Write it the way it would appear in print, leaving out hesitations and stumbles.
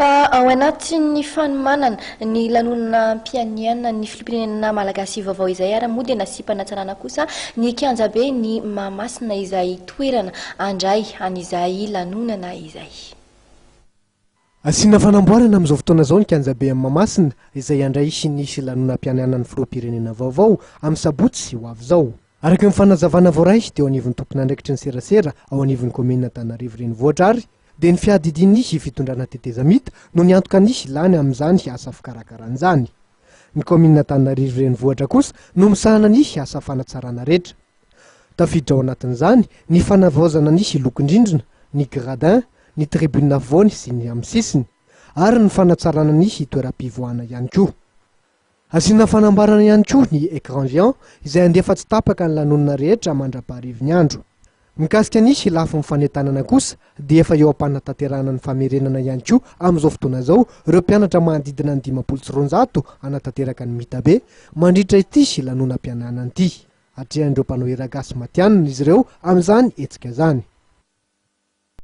Fa ao anatin'ny fanomanana ny lanonam-pianianan'ny filoham-pirenena malagasy vaovao izay ary moa dia nasiam-panatsarana kosa ny kianjaben'i Mahamasina izay toerana handray an'izay lanonana izay. Asiana fanamboarana amin'izao fotoana izao ny kianjabe amin'i Mahamasina izay handray ny lanonam-pianianan'ny filoham-pirenena vaovao amin'ny sabotsy ho avy izao. Araka ny fanazavana voaray teo anivon'ny tompon'andraikitry ny serasera ao anivon'ny kaominina Antananarivo Renivohitra ary dia ny fiadidian'ny fitondrana tetezamita no niantoka ny lany amin'izany asa fikarakarana izany. Ny kaominina Antananarivo Renivohitra kosa no misahana ny asa fanatsarana rehetra. Tafiditra ao anatin'izany ny fanavaozana ny lokon-drindrina, ny gradin, ny tribune afovoany sy ny amin'ny sisiny, ary ny fanatsarana ny toeram-pivoahana ihany koa. Asiana fanamboarana ihany koa ny écran géant izay handefa tsy tapaka ny lanonana rehetra mandra-paharivo ny andro. Mikasika ny lafiny fanentanana kosa dia efa eo am-panatanterahana ny famerenana ihany koa amin'izao fotoana izao ireo mpianatra manodidina ny 250 hanatanteraka ny mitabe mandritra ity lanonam-piananana ity. Atrehan'ireo mpanao hiragasy matihanina izy ireo amin'izany hetsika izany.